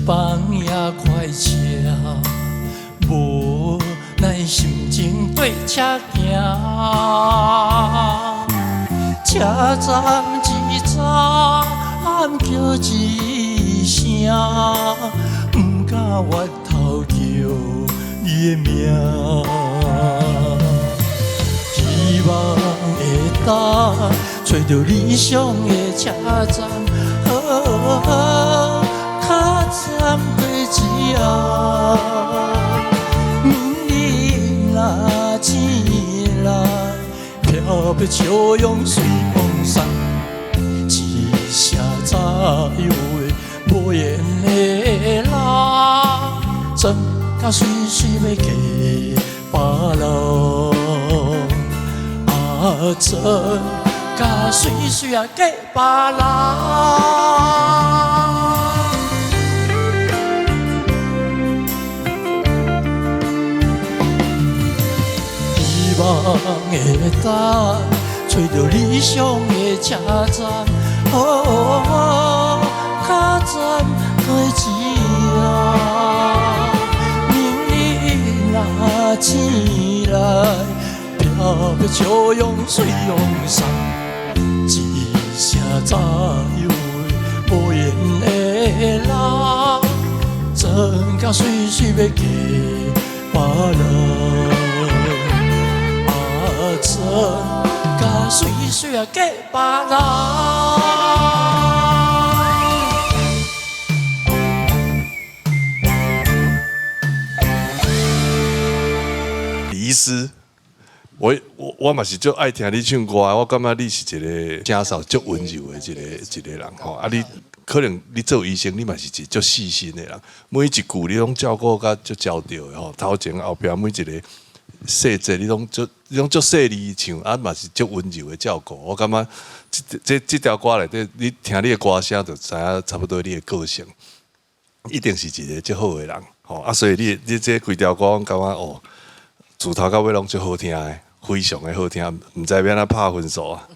放也快車，無奈心情綴車行。車站一站叫一聲，毋敢回頭叫你的名。希望會當揣著理想的車站，跤站過一下，明日若醒來，飄飄笑容隨風送，一聲再會無緣的人，轉甲媠媠欲嫁別人。啊，轉甲媠媠啊嫁別人。希望會當揣著理想的車站，哦，跤站過一下，明日若醒來，飄飄笑容隨風送，一聲再會無緣的人，轉甲媠媠欲嫁別人。啊，轉甲媠媠啊嫁別人。李醫師，我嘛是足愛聽你唱歌，我感覺你是一個聲嗽足溫柔的一個人吼。啊，你可能你做醫生，你嘛是一個足細心的人，每一句你攏照顧甲足周到的吼，頭前後壁每一個細節你攏足細膩唱，啊嘛是足溫柔的照顧。我感覺這條歌內底，你聽你的歌聲就知影差不多你的個性，一定是一個足好的人吼。啊，所以你這規條歌，我感覺哦，自頭到尾攏足好聽的，非常的好聽，毋知欲按怎拍分數啊。